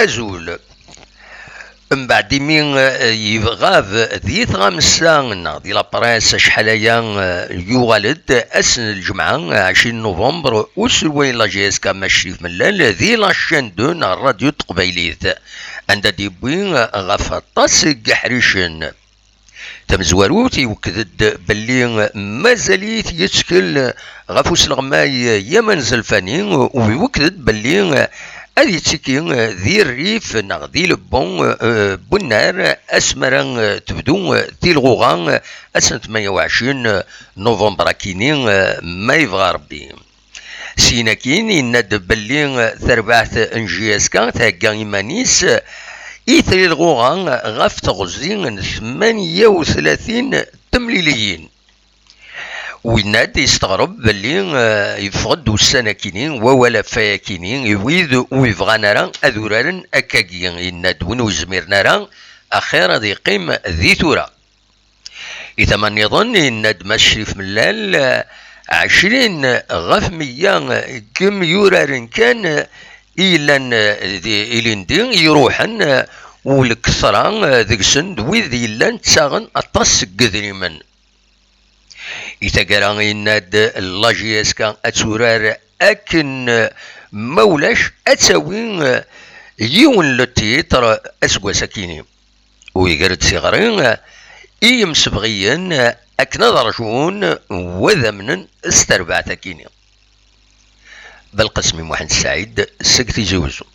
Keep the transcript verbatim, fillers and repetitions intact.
azul. Mbeɛd imi, eh, yebɣab di tɣamsa neɣ di la presse acḥal aya, eh, yuɣal-d ass n lǧemɛa, ɛecrin novembre, uselway n la J S K Mac Crif Mellal di la chaîne deux neɣ rradyu n teqbaylit, anda d-yewwi, eh, ɣef aṭas n yiḥricen. Tamezwarut, iwekked-d belli mazal-it yettkel ɣef usleɣmay Yaman Zelfani, u iwekked-d belli ad yettiki di rrif neɣ di lebbu, eh, n unnar asmi ara, eh, tebdu, eh, tilɣuɣa, eh, ass n tmanya u ɛecrin novembre akini, eh, ma yebɣa Rebbi. Syin akkin, yenna-d belli tarbaɛt n J S K thegga iman-is i tilɣuɣa ɣef teɣzi n tmanya u tlatin temliliyin. Winna-d yesteɣreb belli, eh, yeffeɣ-d ussan akini wawal ɣef waya akini i wid ur yebɣan ara ad uraren akkagi. Yenna-d win ur yezmiren ara, axir ad yeqqim di tura. I tama nniḍen, yenna-d Mass Crif Mellal, eh, ɛecrin ɣef meyya n yemyuraren kan i yellan, eh, di, ilindi, iruḥen, eh, u lketṛa, eh, deg-sen d wid yellan ttaɣen aṭas seg yedrimen. I taggara, yenna-d la J S K ad turar akken, eh, ma ulac ad tawi, eh, yiwen le titre aseggas akini. U iger-d tiɣri i yimsebɣiyen akken ad rjun u ad amnen s terbaɛt-akini. Belqasem Muḥend Saɛid seg Tizi Uzzu.